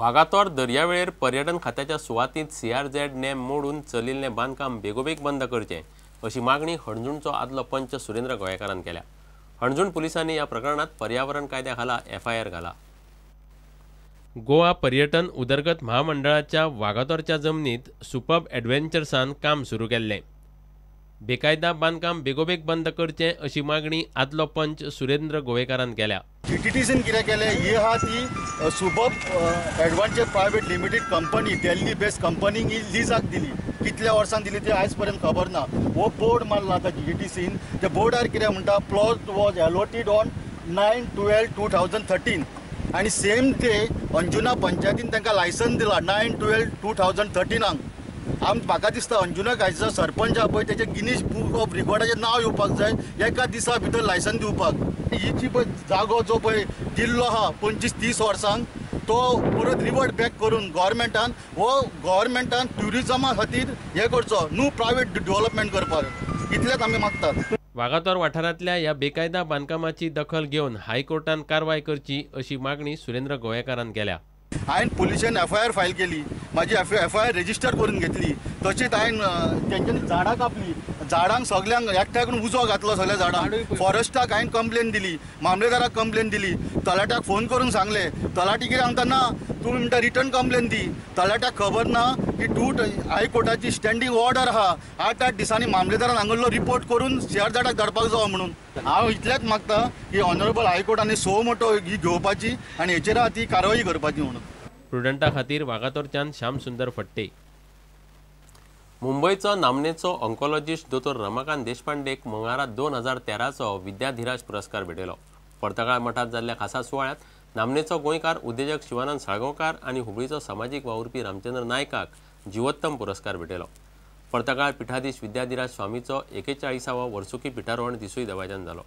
वागातोर दर्यावेळेर पर्यटन खात्याच्या सुवातींत सीआरझेड नेम मोडून चलिल्लें बांदकाम बेगोबेग बंद करचें अशी मागणी हणजूणचो आदलो पंच सुरेंद्र गोवेकारान केल्या. हणजूण पुलिसांनी ह्या प्रकरणांत पर्यावरण कायद्या खाला एफआयआर घाला. गोवा पर्यटन उदरगत महामंडळाच्या वागातोरच्या जमनीत सुपर्ब एडवेंचर्सान काम सुरू केल्लें. बेकायदा बांदकाम बेगोबेग बंद करचें अशी मागणी आदलो पंच सुरेंद्र गोवेकारान केल्या. जीटीटीसीन कितें केलें, ही आहा ती superb adventure private limited company, Delhi based company ही लिजाक दिली. कितल्या वर्सां दिली ती आयज पर्यंत खबर ना. हो बोर्ड मारला आतां जीटीटीसीन, त्या बोर्डार कितें म्हणटा, प्लॉट वॉज एलोटेड ऑन 9/12/2013 आनी सेम डे अंजुना पंचायतीन तांकां लायसन दिला 9/12/2013. म्हाका दिसता अंजुना गांवचो सरपंच आहा पळय तेजे गिनीज बुक ऑफ रिकॉर्डाचें नांव येवपाक जाय, एका दिसा भितर लायसन दिवपाक. ही जी पळय जागो जो पळय दिल्लो आहा 25-30 वर्सांक, तो परत रिवर्ट बॅक करून गव्हर्मेंटान हो गव्हर्मेंटान ट्युरिजमा खातीर हें करचो, न्हू प्रायवेट डेव्हलपमेंट करपाक, इतलेंच आमी मागतात. वागातोर वाठारांतल्या ह्या बेकायदा बांदकामाची दखल घेवन हायकोर्टान कारवाय करची अशी मागणी सुरेंद्र गोवेकारान केल्या. हांवें पुलिशेन एफआयआर फायल केली, म्हाजी एफआयआर रेजिस्टर करून घेतली. तशेंच हांवें तेंच्यांनी झाडां कापली, झाडांक सगल्यांक एकठांय करून उजो घातलो सगळ्या झाडांक. फॉरेस्टाक हांवें कंप्लेन दिली, मामलेदाराक कंप्लेन दिली, तलाट्याक फोन करून सांगलें. तलाटी कितें सांगता, ना तुमी म्हणटा रिटर्न कंप्लेन दी. तलाट्याक खबर ना की टू हायकोर्टाची स्टँडींग ऑर्डर आहा, 8-8 दिसांनी मामलेदारान हांगल्लो रिपोर्ट करून सीआरझेडाक धाडपाक जावो म्हणून. हांव इतलेंच मागता की ऑनरेबल हायकोर्टान सो मोटो ही घेवपाची आनी हेचेर ती कारवाई करपाची म्हणून. प्रुडंटा खातीर वागातोरच्यान श्यामसुंदर फट्टे. मुंबयचो नामनेचो ऑन्कोलॉजिस्ट दोतोर रमाकांत देशपांडेक मंगळारा 2013चो विद्याधिराज पुरस्कार भेटयलो. पर्तगाळ मठांत जाल्ल्या खासा सुवाळ्यांत नामनेचो गोंयकार उद्देजक शिवानंद साळगांवकार आनी हुबळीचो समाजीक वावुरपी रामचंद्र नायकाक जिवोत्तम पुरस्कार भेटयलो. पर्तगाळ पिठाधीश विद्याधिराज स्वामीचो 41वो वर्सुकी पिठारोहण दिसूय दबाज्यान जालो.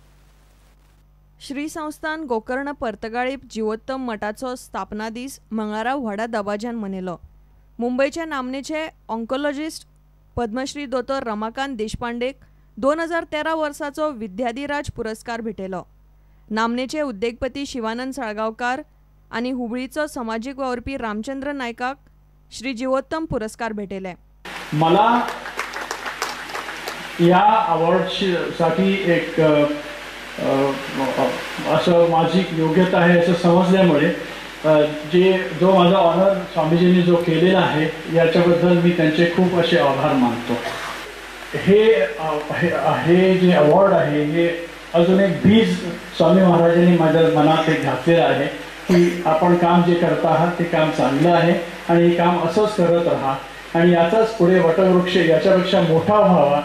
श्री संस्थान गोकर्ण पर्तगाळी जिवोत्तम मठाचो स्थापना दीस मंगळारा व्हडा दबाज्यान मनयलो. मुंबयचे नामनेचे ऑन्कोलॉजिस्ट पद्मश्री दोतोर रमाकांत देशपांडेक 2013 वर्साचो विद्याधिराज पुरस्कार भेटयलो. नामनेचे उद्देगपती शिवानंद साळगांवकार आनी हुबळीचो समाजीक वावुरपी रामचंद्र नायकाक श्री जिवोत्तम पुरस्कार भेटयले. मला या अवॉर्डसाठी एक असं माझी योग्यता आहे असं समजल्यामुळे जे जो माझा ऑनर स्वामीजींनी जो केलेला आहे याच्याबद्दल मी त्यांचे खूप असे आभार मानतो. हे हे जे अवॉर्ड आहे हे अजून एक बीज स्वामी महाराजांनी माझ्या मनात एक घातलेलं आहे की आपण काम जे करत आहात ते काम चांगलं आहे आणि हे काम असंच करत राहा आणि याचाच पुढे वटवृक्ष याच्यापेक्षा मोठा व्हावा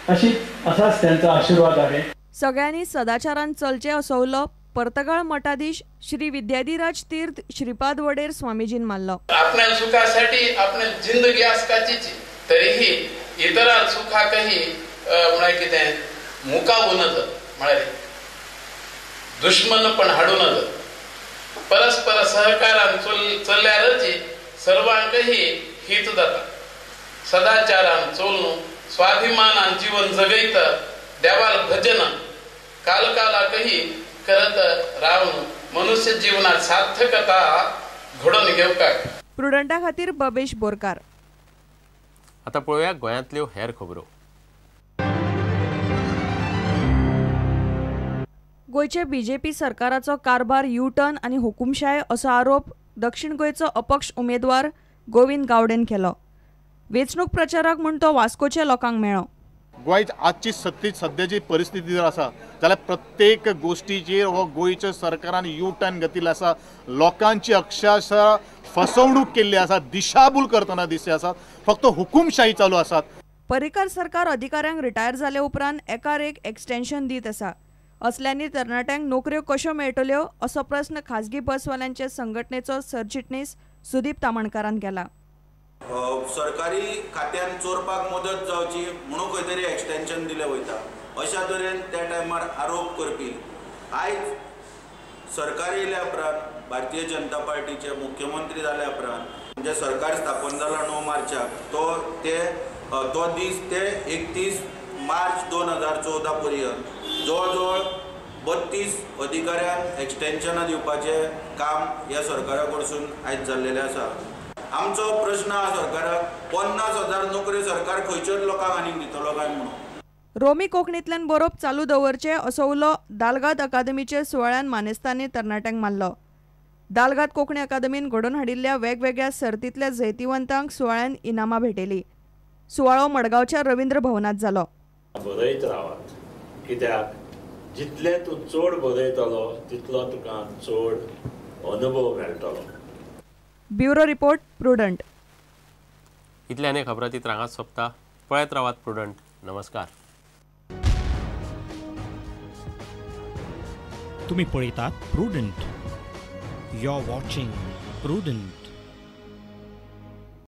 अशी असाच त्यांचा आशीर्वाद आहे. सगळ्यांनी सदाचारान चलचें असो उलो पर्तगाळ मठाधीश श्री विद्याधिराज तीर्थ श्रीपाद वडेर स्वामीजीन मारलो. आपल्या सुखासाठी आपल्या जिंदगी आसकाचीची तरीही इतरां सुखाकही म्हळ्यार कितें मुकावू नज, म्हळ्यार दुश्मन पण हाडू नज. परस्पर सहकारान चल्ल्यारच सर्वांकही हित जाता. सदाचारान चोलून स्वाभिमानान जीवन जगयत देवाल भजन कालकालाकही करत रावून मनुष्य जीवनात सार्थकता घडोवन घेवपाक. प्रुडंटा खातीर बबेश बोरकार. आता पळोवया गोंयांतल्यो हेर खबरो. गोंयचे बीजेपी सरकाराचो कारभार यू टर्न आनी हुकुमशाय असो आरोप दक्षिण गोंयचो अपक्ष उमेदवार गोविंद गावडेन केलो. वेंचणूक प्रचाराक म्हूण तो वास्कोच्या लोकांक मेळ्ळो. गोंय आजची सद्याची परिस्थिती जर आसा जाल्यार प्रत्येक गोष्टीचेर हो गोंयच्या सरकारान यू टर्न घेतिल्लो आसा. लोकांची अक्षरशः फसवणूक केल्ली आसा, दिशाभूल करतना दिसता आसा, फक्त हुकुमशाही चालू आसात. पर्रीकार सरकार अधिकाऱ्यांक रिटायर जाले उपरांत एकार एक एक्सटेन्शन दीत आसा. असल्यांनी तरणाट्यांक नोकऱ्यो कश्यो मेळटल्यो असो प्रस्न खाजगी बसवाल्यांचे संघटनेचो सरचिटणीस सुदीप तामणकारान केला. सरकारी खात्यान चोरपाक मदत जावची म्हणून खंय तरी एक्सटेन्शन दिलें वयता अशा तरेन त्या टायमार आरोप करपी आयज सरकार येयल्या उपरांत भारतीय जनता पार्टीचे मुख्यमंत्री जाल्या उपरांत म्हणजे सरकार स्थापन जाला 9 मार्चाक तो दीस ते 31 मार्च 2014 पर्यंत जवळ जवळ 32 अधिकाऱ्यांक एक्सटेन्शनां दिवपाचें काम ह्या सरकारा कडसून आयज जाल्लेलें आसा. आमचो प्रश्न आसा सरकाराक, 50,000 नोकऱ्यो सरकार खंयच्याच लोकांक आनीक दितलो काय म्हणून. रोमी कोंकणींतल्यान बरोवप चालू दवरचें असो उलो दालगाद अकादमीचे सुवाळ्यान मानेस्तांनी तरणाट्यांक मारलो. दालगाद कोंकणी अकादमीन घडोवन हाडिल्ल्या वेगवेगळ्या सर्तींतल्या जैतिवंतांक सुवाळ्यान इनामां भेटयली. सुवाळो मडगांवच्या रवींद्र भवनांत जालो. बरयत रावात, कित्याक जितलें तूं चड बरयतलो तितलो तुका चड अनुभव मेळटलो. Bureau report, Prudent. इतल्याने खबराची त्रांगात सोंपता. पळयत रावात प्रुडंट. नमस्कार. तुम्ही पळयतात Prudent. You are watching Prudent.